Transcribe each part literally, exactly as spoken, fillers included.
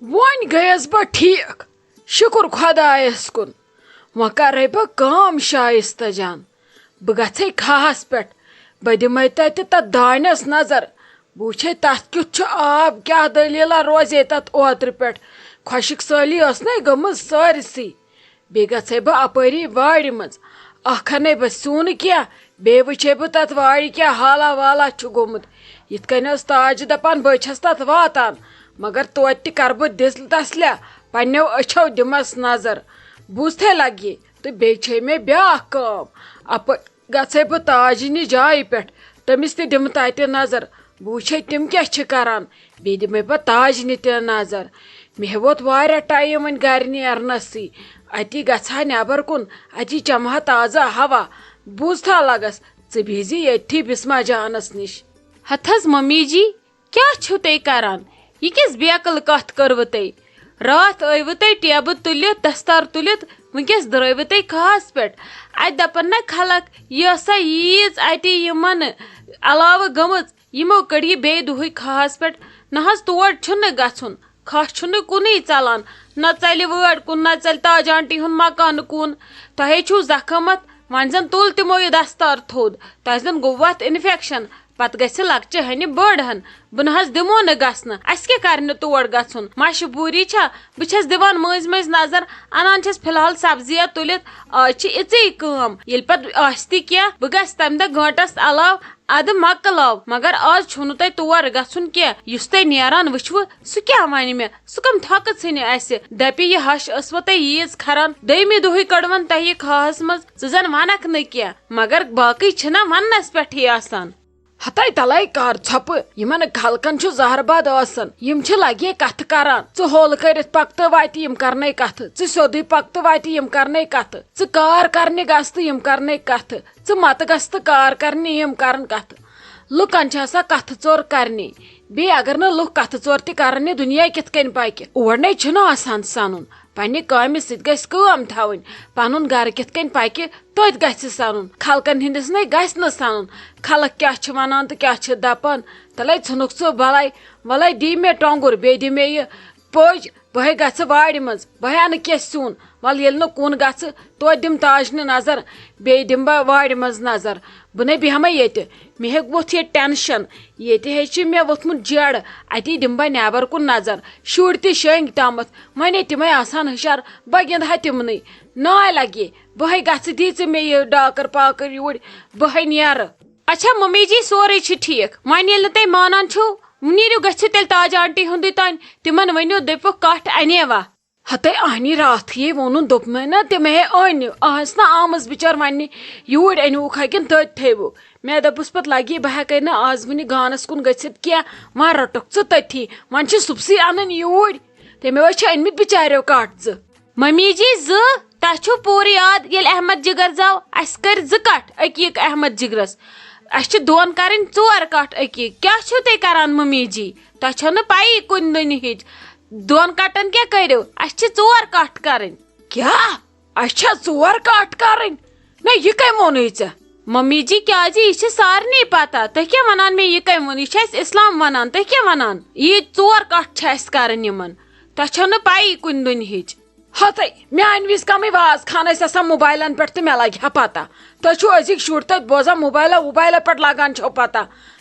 وۄنۍ گٔیَس بہٕ ٹھیٖک، شُکُر خۄدایَس کُن۔ وۄنۍ کَرَے بہٕ کٲم، شایِستہ جان۔ بہٕ گژھَے کھاہَس پٮ۪ٹھ، بہٕ دِمَے تَتہِ تَتھ دانٮ۪س نظر۔ بہٕ وٕچھَے تَتھ کیُتھ چھُ آب، کیٛاہ دٔلیٖلہ روزے تَتھ اوترٕ پٮ۪ٹھ۔ خۄشِک سٲلی ٲس نَے گٔمٕژ سٲرسٕے۔ بیٚیہِ گژھَے بہٕ اَپٲری وارِ منٛز۔ اَکھ اَنَے بہٕ سیُن کینٛہہ، بیٚیہِ وٕچھَے بہٕ تَتھ وارِ کیٛاہ حالہ والہ چھُ گوٚمُت۔ یِتھ کٔنۍ ٲس تاجہِ دَپان، بہٕ چھَس تَتھ واتان، مگر توتہِ تہِ کَرٕ بہٕ دِل تسلہ، پنٛنیو أچھو دِمَس نظر۔ بوٗزتھٕے لَگہِ۔ تہٕ بیٚیہِ چھے مےٚ بیٛاکھ کٲم۔ اَپٲرۍ گژھَے بہٕ تاجہِ نِش جایہِ پٮ۪ٹھ، تٔمِس تہِ دِمہٕ تَتہِ نظر۔ بہٕ وٕچھَے تِم کیٛاہ چھِ کَران، بیٚیہِ دِمَے پَتہٕ تاجہِ نہِ تہِ نظر۔ مےٚ ووت واریاہ ٹایم وۄنۍ گَرِ نیرنَسٕے۔ اَتی گژھٕ ہا نٮ۪بَر کُن، اَتی چَمہٕ ہا تازٕ ہوا۔ بوٗزتھا لَگَس، ژٕ بِہزِ ییٚتھی بِسما جانَس نِش۔ ہَتہٕ حظ مٔمی جی، کیٛاہ چھِو تُہۍ کران؟ یہِ کِژھ بیقل کتھ کٔروٕ تۄہہِ؟ راتھ ٲیوٕ تُہۍ ٹیبہٕ تُلِتھ، دستار تُلِتھ، وٕنکیٚس درٛٲیوٕ تُہۍ کھاہس پٮ۪ٹھ۔ اَتہِ دپن نا خلق، یہِ ٲسا ییٖژ اَتہِ یِمن علاوٕ گٔمٕژ، یِمو کٔڑ یہِ بیٚیہِ دۄہٕے کھاہس پٮ۪ٹھ۔ نہ حظ، تور چھُنہٕ گژھُن۔ کھاہ چھُنہٕ کُنُے ژلان، نہ ژلہِ وٲر کُن، نہ ژلہِ تاج آنٹی ہُنٛد مکانہٕ کُن۔ تۄہے چھُو زخم اتھ، وۄنۍ زن تُل تِمو یہِ دستار تھوٚد، تۄہہِ زن گوٚو اتھ انفیکشن۔ پتہٕ گژھِ لۄکچہِ ہنہِ بٔڑ ہن۔ بہٕ نہ حظ دِمو نہٕ گژھنہٕ۔ اسہِ کیٛاہ کرِ نہٕ تور گژھُن؟ مجبوٗری چھا؟ بہٕ چھس دِوان مٔنٛزۍ مٔنٛزۍ نظر، انان چھس فی الحال سبزیہ تُلِتھ۔ آز چھِ اِژٕے کٲم۔ ییٚلہِ پتہٕ آسہِ تہِ کینٛہہ، بہٕ گژھٕ تمہِ دۄہ گٲنٛٹس علاوٕ ادٕ مۄکلاو۔ مگر آز چھُنہٕ تۄہہِ تور گژھُن کینٛہہ۔ یُس تۄہہِ نیران وٕچھوٕ، سُہ کیٛاہ ونہِ مےٚ؟ سُہ کم تھۄکہٕ ژھٕنہِ اسہِ؟ دپہِ، یہِ ہش ٲسوٕ تۄہہِ ییٖژ کھران۔ دوٚیمہِ دۄہٕے کٔڑوَن تۄہہِ یہِ کھاہس منٛز۔ ژٕ زن ونکھ نہٕ کینٛہہ، مگر باقٕے چھِنہ وننس پٮ۪ٹھٕے آسان۔ ہتے تلے کر ژھۄپہٕ، یِمن خلقن چھُ زہر بد آسان۔ یِم چھِ لگے کتھٕ کران۔ ژٕ ہول کٔرِتھ پکتہٕ وتہِ، یِم کرنے کتھٕ۔ ژٕ سیوٚدُے پکتہٕ وتہِ، یِم کرنے کتھٕ۔ ژٕ کار کرنہِ گژھ تہٕ یِم کرنے کتھٕ۔ ژٕ متہٕ گژھ تہٕ کار کرنہِ، یِم کرن کتھٕ۔ لُکن چھِ آسان کتھٕ ژور کرنی۔ بیٚیہِ اگر نہٕ لُکھ کتھٕ ژور تہِ کرن، یہِ دُنیا کِتھ کٔنۍ پکہِ؟ اور نے چھُنہٕ آسان سنُن۔ پننہِ کامہِ سۭتۍ گژھِ کٲم تھاوٕنۍ۔ پنُن گرٕ کِتھ کٔنۍ پکہِ، تٔتھۍ گژھِ سنُن۔ خلقن ہٕنٛدِس نے گژھِ نہٕ سنُن۔ خلق کیٛاہ چھِ ونان تہٕ کیٛاہ چھِ دپان۔ تلے ژھُنُکھ ژٕ بلے۔ ولے دی مےٚ ٹۄنگُر، بیٚیہِ دِ مےٚ یہِ پٔج۔ بہٕ ہے گژھٕ وارِ منٛز، بہٕ ہے انہٕ کینٛہہ سیُن۔ ول ییٚلہِ نہٕ کُن گژھٕ، توتہِ دِم تاج نہِ نظر، بیٚیہِ دِم بہٕ وارِ منٛز نظر۔ بہٕ نے بیٚہمے ییٚتہِ۔ مےٚ ہے ووٚتھ ییٚتہِ ٹینشن۔ ییٚتہِ ہے چھِ مےٚ ووٚتھمُت جیڑٕ۔ اتی دِم بہٕ نٮ۪بر کُن نظر۔ شُرۍ تہِ شٔنگۍ تامتھ۔ وۄنۍ ہے تِمے آسان ہُشار، بہٕ گِنٛدٕ ہا تِمنٕے۔ ناے لگہِ، بہٕ ہے گژھٕ، دی ژٕ مےٚ یہِ ڈاکر پاکر یوٗرۍ، بہٕ ہے نیرٕ۔ اچھا ممی جی، سورُے چھُ ٹھیٖک۔ وۄنۍ ییٚلہِ نہٕ تُہۍ مانان چھِو، نیٖرِو گٔژھِو تیٚلہِ تاج آنٹی ہُنٛدُے تانۍ، تِمن ؤنِو، دٔپِو کٹھ اَنیوا۔ ہتے اہنی راتھٕے ووٚنُن، دوٚپمَے نہ تٔمۍ ہے أنۍ، آس نہ آمٕژ بِچٲر وَننہِ، یوٗرۍ أنِوُکھ ہا کِنہٕ تٔتۍ تھٲیوُ؟ مےٚ دوٚپُس پَتہٕ لَگی بہٕ ہٮ۪کَے نہٕ آز وٕنہِ گانَس کُن گٔژھِتھ کینٛہہ، وۄنۍ رَٹُکھ ژٕ تٔتھی، وۄنۍ چھِ صُبسٕے اَنٕنۍ یوٗرۍ۔ تٔمۍ ٲسۍ چھِ أنۍمٕتۍ بِچاریو کَٹھ زٕ۔ مٔمی جی زٕ، تۄہہِ چھُو پوٗرٕ یاد ییٚلہِ احمد جِگر زاو، اَسہِ کٔرۍ زٕ کَٹھ عقیٖق احمد جِگرَس۔ اَسہِ چھِ دۄن کَرٕنۍ ژور کَٹھ عقیٖق۔ کیٛاہ چھِو تُہۍ کَران مٔمی جی؟ تۄہہِ چھو نہٕ پَیی کُنہِ دُنہِچ۔ دۄن کَٹَن کیٛاہ کٔرِو؟ اَسہِ چھِ ژور کَٹھ کَرٕنۍ۔ کیٛاہ؟ اَسہِ چھا ژور کَٹھ کَرٕنۍ؟ نہ، یہِ کٔمۍ ووٚنُے ژےٚ؟ مٔمی جی، کیٛازِ؟ یہِ چھِ سارنٕے پَتہ۔ تُہۍ کیٛاہ وَنان مےٚ یہِ کٔمۍ ووٚن؟ یہِ چھِ اَسہِ اِسلام وَنان۔ تُہۍ کیٛاہ وَنان؟ یہِ ژور کَٹھ چھِ اَسہِ کَرٕنۍ یِمَن۔ تۄہہِ چھو نہٕ پَیی کُنہِ دُنہِچ۔ ہتٕے، میانہِ وِزِ کمٕے وازٕ خان ٲسۍ آسان موبایلن پٮ۪ٹھ تہٕ مےٚ لگہِ ہا پتہ۔ تُہۍ چھِو أزِکۍ شُرۍ تتہِ بوزان موبایلو ووبایلو پٮ۪ٹھ لگان چھو پتہ۔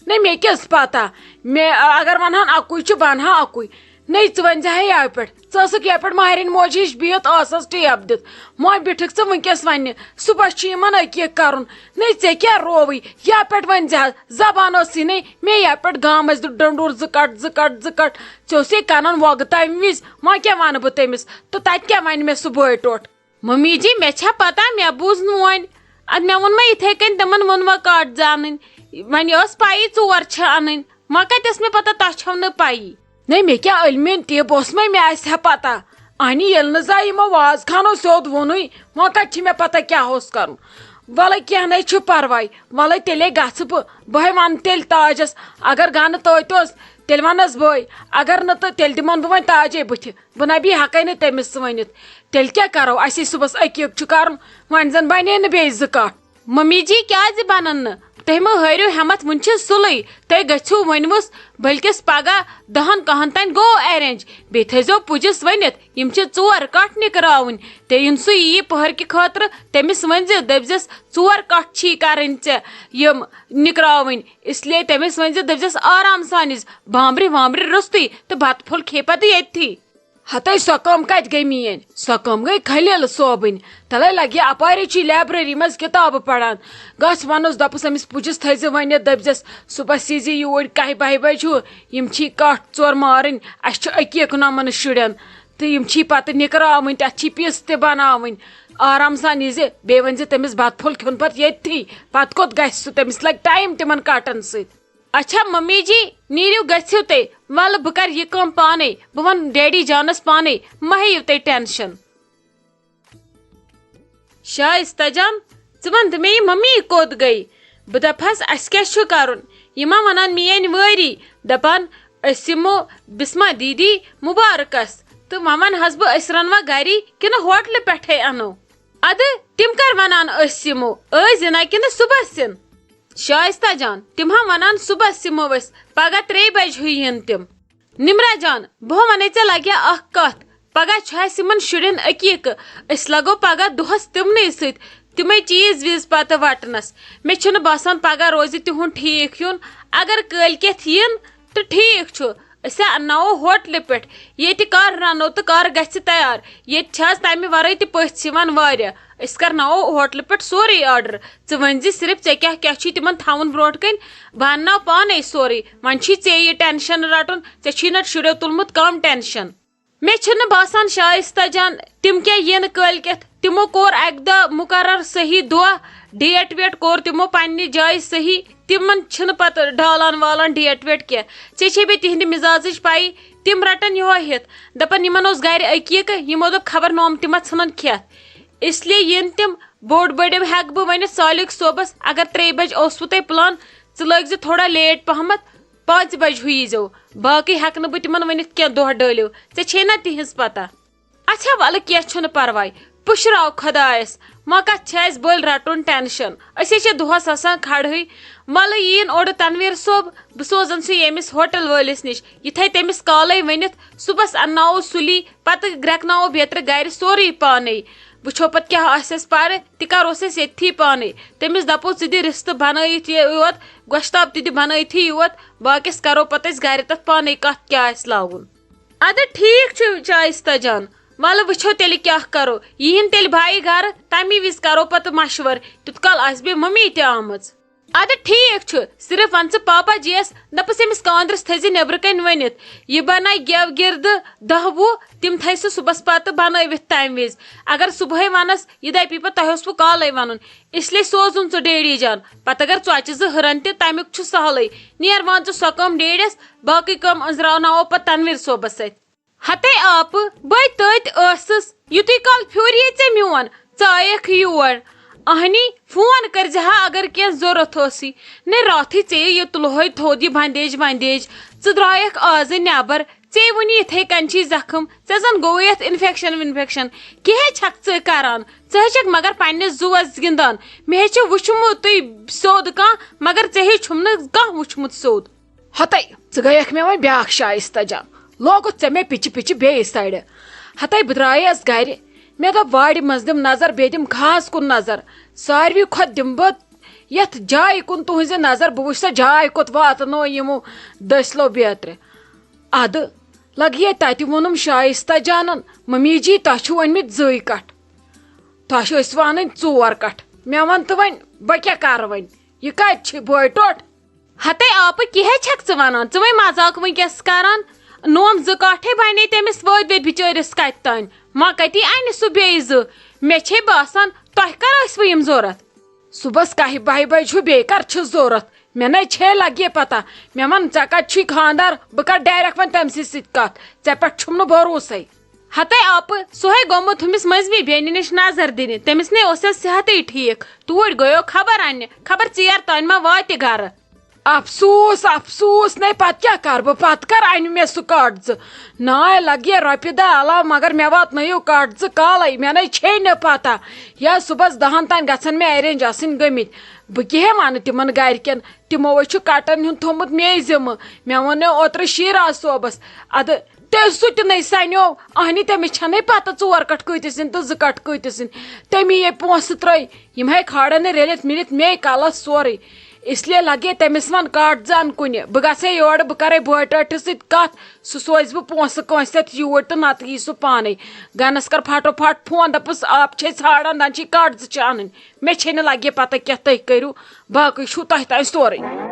نہ مےٚ کیٛاہ پتہ؟ مےٚ اگر ونہن اکُے چھُ، بنہٕ ہا اکُے۔ نہ ژٕ ؤنۍ زِ ہا یَوٕ پٮ۪ٹھ۔ ژٕ ٲسٕکھ یَوٕ پٮ۪ٹھ ماہرِنۍ موجہِ ہِش بِہِتھ ٲسس ٹیب دِتھ۔ وۄنۍ بیٖٹھٕکھ ژٕ وٕنکیٚس وننہِ۔ صُبحس چھُ یِمن عقیٖق کرُن۔ نہ ژےٚ کیٛاہ رووٕے؟ یَوٕ پٮ۪ٹھ ؤنۍ زِ ہا۔ زبان ٲسٕے نَے۔ مےٚ یَوٕ پٮ۪ٹھ گامس دیُت ڈنڈور زٕ کٹ، زٕ کٹ، زٕ کٹ۔ ژےٚ اوسُے کنن وۄگہٕ تمہِ وِزِ۔ وۄنۍ کیٛاہ ونہٕ بہٕ تٔمِس؟ تہٕ تتہِ کیٛاہ ونہِ مےٚ سُہ بٲے ٹوٹھ؟ ممی جی، مےٚ چھا پتہ، مےٚ بوٗز نہٕ وۄنۍ۔ ادٕ مےٚ ووٚن ما یِتھے کٔنۍ تِمن ووٚن وۄنۍ کٹ زانٕنۍ۔ وۄنۍ ٲس پَیی ژور چھِ اَنٕنۍ۔ وۄنۍ کتہِ ٲس مےٚ پتہ تۄہہِ چھو نہٕ پَیی؟ نَے مےٚ کیٛاہ علمِ تہِ، بہٕ اوس مَے، مےٚ آسہِ ہا پتہ۔ اہنی ییٚلہِ نہٕ زا یِمو وازٕ خانو سیوٚد ووٚنُے، وۄنۍ کتہِ چھِ مےٚ پتہ کیٛاہ اوس کرُن؟ وَلَے کینٛہہ نَے چھُ پرواے، وَلَے تیٚلے گژھٕ بہٕ، بہٕ ہے وَنہٕ تیٚلہِ تاجس، اگر گنہٕ تٔتۍ اوس، تیٚلہِ وَنس بٕے، اگر نہٕ تہٕ تیٚلہِ دِمن بہٕ وۄنۍ تاجے بٕتھِ۔ بہٕ نہ بیٚیہِ ہٮ۪کَے نہٕ تٔمِس ؤنِتھ۔ تیٚلہِ کیٛاہ کَرو؟ اَسے صُبحَس عقیٖق چھُ کَرُن، وۄنۍ زَن بَنے نہٕ بیٚیہِ زٕ کَٹھ۔ ممی جی، کیازِ بنن نہٕ؟ تُہۍ مہٕ ہٲرِو ہٮ۪متھ، وُنہِ چھِ سُلٕے۔ تُہۍ گٔژھِو وۄنۍ وُس، بلکِس پگاہ دہن کاہن تام گوٚو arrange۔ بیٚیہِ تھٲیزیو پُجِس ؤنِتھ، یِم چھِ ژور کٹھ نِکراوٕنۍ۔ تہٕ یُن سُہ یِیہِ پٔہر کہِ خٲطرٕ، تٔمِس ؤنۍزِ، دٔپۍزٮ۪س، "ژور کٹھ چھی کرٕنۍ ژےٚ یِم نِکراوٕنۍ۔" اس لیے تٔمِس ؤنۍزِ، دٔپۍزٮ۪س، "آرام سان یِز، بامبرِ وامبرِ روٚستُے تہٕ بتہٕ پھوٚل کھے پتہٕ ییٚتھی۔" ہتے سۄ کٲم کتہِ گٔے میٲنۍ؟ سۄ کٲم گٔے خلیل صٲبٕنۍ۔ تلے لگہِ اپارے چھی library منٛز کتابہٕ پران۔ گژھ ونُس، دپُس أمِس پُجِس تھٲیزِ ؤنِتھ، دٔپۍزٮ۪س، صبحس ییٖزِ یوٗرۍ کاہہِ بہہِ بجہِ ہیوٗ۔ یِم چھی کٹھ ژور مارٕنۍ، اسہِ چھُ عقیٖقہٕ نمن شُرٮ۪ن۔ تہٕ یِم چھی پتہٕ نِکراوٕنۍ، تتھ چھی پیٖس تہِ بناوٕنۍ۔ آرام سان ییٖزِ، بیٚیہِ ؤنۍزِ تٔمِس بتہٕ پھوٚل کھیوٚن پتہٕ ییٚتھی۔ پتہٕ کوٚت گژھِ سُہ؟ تٔمِس لگہِ time تِمن کٹن سۭتۍ۔ اچھا ممی جی، نیٖرِو گٔژھِو تُہۍ۔ وَلہٕ بہٕ کَرٕ یہِ کٲم پانَے، بہٕ وَنہٕ ڈیڈی جانَس پانَے، مہ ہیٚیِو تُہۍ tension۔ شائستہ جان، ژٕ وَن تہٕ مےٚ، یہِ ممی کوٚت گٔے؟ بہٕ دَپہَس اَسہِ کیٛاہ چھُ کَرُن؟ یہِ ما وَنان میٛٲنۍ وٲری، دَپان أسۍ یِمو بِسما دیٖدی مُبارکَس، تہٕ وۄنۍ وَنہَس بہٕ أسۍ رَنوا گَری کِنہٕ ہوٹلہٕ پٮ۪ٹھَے اَنو؟ اَدٕ تِم کَر وَنان أسۍ یِمو؟ أزۍ یِنا کِنہٕ صُبحَس یِن؟ شائستہ جان، تِم ہا ونان صُبحس یِمو أسۍ، پگاہ ترٛیٚیہِ بجہِ ہیوٗ یِن تِم۔ نمرہ جان، بہٕ ہا ونے ژےٚ لگیا اکھ کتھ، پگاہ چھُ اسہِ یِمن شُرٮ۪ن عقیٖقہٕ، أسۍ لگو پگاہ دۄہس تِمنٕے سۭتۍ، تِمے چیٖز ویٖز پتہٕ وٹنس۔ مےٚ چھُنہٕ باسان پگاہ روزِ تِہُنٛد ٹھیٖک یُن، اگر کٲلۍ کٮ۪تھ یِن تہٕ ٹھیٖک چھُ، أسۍ ہا انناوو ہوٹلہٕ پٮ۪ٹھ، ییٚتہِ کر رنو تہٕ کر گژھِ تیار، ییٚتہِ چھِ آز تمہِ ورٲے تہِ پٔژھۍ یِوان واریاہ، أسۍ کرناوو ہوٹلہٕ پٮ۪ٹھ سورُے order۔ ژٕ ؤنۍ زِ صرف ژےٚ کیٛاہ کیٛاہ چھُے تِمن تھاوُن برونٛٹھ کَنۍ، بہٕ اَنناو پانَے سورُے۔ وۄنۍ چھُے ژےٚ یہِ tension رَٹُن، ژےٚ چھُے نَتہٕ شُریو تُلمُت کَم tension۔ مےٚ چھُنہٕ باسان شائستہ جان تِم کیٛاہ یِن کٲلۍ کٮ۪تھ، تِمو کوٚر اَکہِ دۄہ مُقرر صحیح دۄہ، date ویٹ کوٚر تِمو پننہِ جایہِ صحیح، تِمن چھِنہٕ پتہٕ ڈالان والان date ویٹ کینٛہہ۔ ژےٚ چھے بیٚیہِ تِہنٛدِ مِزازٕچ پَیی، تِم رَٹن یِہوے ہٮ۪تھ، دَپن یِمن اوس گرِ عقیٖقہٕ، یِمو دوٚپ خبر نوم تہِ ما ژھٕنن کھٮ۪تھ۔ اس لیے یِن تِم بوٚڑ بٔڑِم ہٮ۪کہٕ بہٕ ؤنِتھ سالِک صٲبس، اگر ترٛیٚیہِ بجہِ اوسوٕ تۄہہِ plan، ژٕ لٲگۍ زِ تھوڑا late پہمتھ، پانٛژِ بجہِ ہیوٗ ییٖزیو۔ باقٕے ہٮ۪کہٕ نہٕ بہٕ تِمن ؤنِتھ کینٛہہ، دۄہ ڈٲلِو، ژےٚ چھے نا تِہنٛز پتہ۔ اچھا ولہٕ کینٛہہ چھُنہٕ پرواے، پُشراو خۄدایس، وۄنۍ کتھ چھِ اسہِ بٔلۍ رٹُن tension، أسۍ ہے چھِ دۄہس آسان کھڑہٕے۔ ولہٕ یِیِن اورٕ تنویر صٲب، بہٕ سوزن سُہ ییٚمِس ہوٹل وٲلِس نِش، یہِ تھایہِ تٔمِس کالے ؤنِتھ، صُبحس انناوو سُلی، پتہٕ گرٛٮ۪کناوو بیترِ گرِ سورُے پانے۔ وٕچھو پتہٕ کیٛاہ آسٮ۪س پرٕ، تہِ کروس أسۍ ییٚتھی پانے۔ تٔمِس دپو، "ژٕ دِ رِستہٕ بنٲیِتھ یہِ یوت، گۄشتاب تہِ دِ بنٲیتھٕے یوت، باقیس کرو پتہٕ أسۍ گرِ تتھ پانے کتھ کیٛاہ آسہِ لاگُن۔" ادٕ ٹھیٖک چھُ شائستہ جان، ولہٕ وٕچھو تیٚلہِ کیٛاہ کرو۔ یِہِن تیٚلہِ بھایی گرٕ، تمی وِزِ کرو پتہٕ مشورٕ، تیُت کال آسہِ بیٚیہِ ممی تہِ آمٕژ۔ ادٕ ٹھیٖک چھُ، صرف ون ژٕ پاپا جی یس، دپس أمِس کاندرِس تھٲیزِ نیبرٕ کنۍ ؤنِتھ، یہِ بنایہِ گٮ۪و گِردٕ دَہ وُہ، تِم تھایہِ سُہ صُبحس پتہٕ بنٲوِتھ تمہِ وِزِ۔ اگر صُبحٲے ونس، یہِ دپی پتہٕ تۄہہِ اوسوٕ کالے ونُن، اس لیے سوزُن ژٕ ڈیڈی جان۔ پتہٕ اگر ژۄچہِ زٕ ہُرن تہِ، تمیُک چھُ سہلٕے۔ نیر مان ژٕ سۄ کٲم ڈیڈیس، باقٕے کٲم أنٛزراوناوو پتہٕ تنویر صٲبس سۭتۍ۔ ہتے آپہٕ، بے تٔتۍ ٲسٕس، یُتُے کال پھیوٗریے ژےٚ میون، ژٕ آیکھ یور۔ اہنی، فون کٔرزِ ہا اگر کینٛہہ ضروٗرت ٲسٕے۔ نے راتھٕے ژےٚ یہِ تُلہوے تھوٚد یہِ بندیج وندیج، ژٕ درٛایکھ آزٕ نٮ۪بر، ژےٚ وُنہِ یِتھے کٔنۍ چھی زخم، ژےٚ زن گوٚوُے یتھ infection وِنفیکشن۔ کیٛاہ ہے چھکھ ژٕ کران؟ ژٕ ہے چھکھ مگر پننِس زُوس گِنٛدان۔ مےٚ ہے چھُ وُچھمُتٕے سیوٚد کانٛہہ، مگر ژےٚ ہے چھُم نہٕ کانٛہہ وُچھمُت سیوٚد۔ ہتے، ژٕ گٔیکھ مےٚ وۄنۍ بیٛاکھ شایستہ جان۔ لوگُتھ ژےٚ مےٚ پِچہِ پِچہِ بیٚیہِ سایڈٕ۔ ہتے، بہٕ درٛایس گرِ۔ مےٚ دوٚپ، وارِ منٛز دِم نظر، بیٚیہِ دِم گاسہٕ کُن نظر۔ ساروی کھۄتہٕ دِمہٕ بہٕ یتھ جایہِ کُن تُہنٛزِ نظر، بہٕ وٕچھِ سۄ جاے کوٚت واتنو یِمو دٔسلو بیترِ۔ ادٕ لگیے تتہِ ووٚنُم شایستہ جانن، "ممی جی، تۄہہِ چھِو أنمٕتۍ زٕے کٹھ۔ تۄہہِ چھِو أسۍ وانٕنۍ ژور کٹھ۔ مےٚ وَن تہٕ وۄنۍ، بہٕ کیٛاہ کرٕ وۄنۍ؟ یہِ کتہِ چھِ بٲے ٹوٹھ؟" ہتے آپہٕ، کیٛاہ ہے چھکھ ژٕ ونان؟ ژٕ وۄنۍ مذاق وٕنکیٚس کران؟ نوم زٕ کٹھے بنے تٔمِس وٲتۍ وٲتۍ بِچٲرِس کتہِ تانۍ؟ وۄنۍ کتی انہِ سُہ بیٚیہِ زٕ؟ مےٚ چھے باسان، تۄہہِ کر ٲسوٕ یِم ضوٚرتھ؟ صُبحس کاہہِ بَہہِ بجہِ ہیوٗ بیٚیہِ کر چھِ ضوٚرتھ؟ مےٚ نے چھے لگہِ پتہ۔ مےٚ وَن، ژےٚ کتہِ چھُے خاندار؟ بہٕ کر direct وۄنۍ تٔمۍ سٕے سۭتۍ کتھ۔ ژےٚ پٮ۪ٹھ چھُم نہٕ بھروسے۔ ہتے آپہٕ، سُہ ہے گوٚمُت ہُمِس مٔنٛزمہِ بیٚنہِ نِش نظر دِنہِ۔ تٔمِس نے اوس یَتھ صحتٕے ٹھیٖک۔ توٗرۍ گٔیو خبر اَننہِ۔ خبر ژیر تانۍ ما واتہِ گرٕ۔ افسوس، افسوس، نے پتہٕ کیٛاہ کرٕ بہٕ؟ پتہٕ کر انہِ مےٚ سُہ کٹ زٕ؟ ناے لگہِ رۄپیہِ دہ علاوٕ، مگر مےٚ واتنٲیِو کٹ زٕ کالے، مےٚ نے چھے نہٕ پتہ۔ یا صُبحس دہن تام گژھن مےٚ arrange آسٕنۍ گٔمٕتۍ۔ بہٕ کیٛاہ وَنہٕ تِمن گرِکٮ۪ن؟ تِمو ہے چھُ کٹن ہُنٛد تھوٚمُت مے ذمہٕ۔ مےٚ ووٚن اوترٕ شیراز صٲبس، ادٕ تٔمۍ سُہ تہِ نے سنیو۔ اہنہِ، تٔمِس چھنہٕ پتہ ژور کٹھ کۭتِس یِن تہٕ زٕ کٹھ کۭتِس یِن۔ تٔمی یے پونٛسہٕ ترٲے۔ یِم ہے کھالن نہٕ رٔلِتھ مِلِتھ مے کلس سورُے۔ اس لیے لگے تٔمِس وَن کٹ زن کُنہِ۔ بہٕ گژھے یورٕ، بہٕ کرے بٲٹۍ ٹٲٹھِس سۭتۍ کتھ، سُہ سوزِ بہٕ پونٛسہٕ کٲنٛسہِ ہٮ۪تھ یوٗرۍ تہٕ نتہٕ یی سُہ پانے۔ گنس کر پھٹو پھٹ فون، دپُس آپ چھے ژھانڈان، دن چھے کٹ زٕ چھِ انٕنۍ۔ مےٚ چھے نہٕ لگے پتہ کینٛہہ، تُہۍ کٔرِو، باقٕے چھُو تۄہہِ تام سورُے۔